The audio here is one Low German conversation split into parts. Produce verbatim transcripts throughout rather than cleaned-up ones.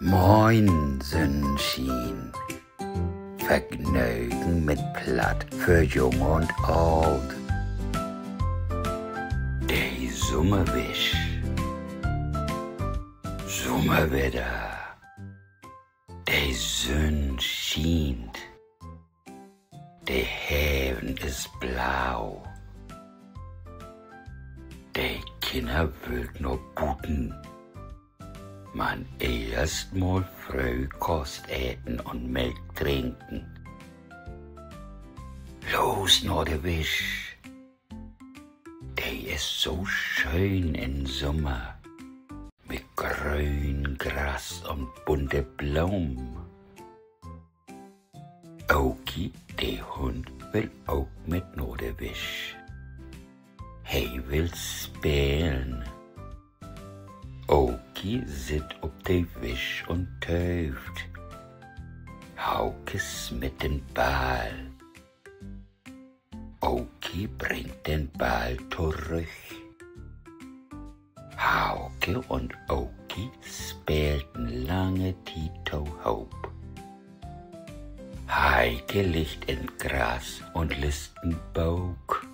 Moin, Sünnschien! Vergnögen mit Platt för Jung un Oolt. De Summerwisch. Summerwedder. De Sünn schient. De Heven is blau. De Kinner wüllt na buten. Man eerst mal Fröhkost eten un Melk drinken. Los na de Wisch. De is so schöön in Summer, mit gröön Gras un bunte Blomen. Oki, de Hund, will ok mit na de Wisch. He will spelen. Oki sitt op de Wisch un töövt. Hauke smitt den Ball. Oki bringt den Ball torüch. Hauke un Oki speelt en lange Tiet tohoop. Heike liggt in't Gras un list en Book.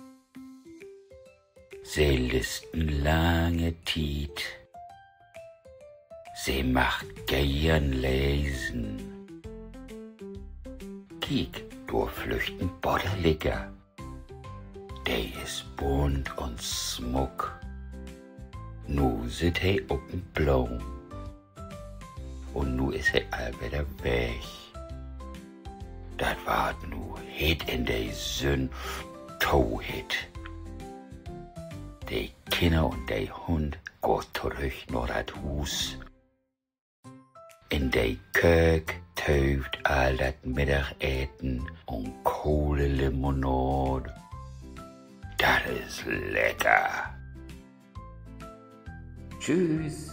Se list en lange Tiet. Se mag geern lesen. Kiek, dor flüggt en Bodderligger. De is bunt un smuck. Nu sitt he op en Bloom. Un nu is he al wedder weg. Dat warrt nu hitt in de Sünn, to hitt. De Kinner un de Hund gaht torüch na dat Huus. In de Köök töövt all dat Middageten un kole Limonaad. Dat is lecker. Tschüüs.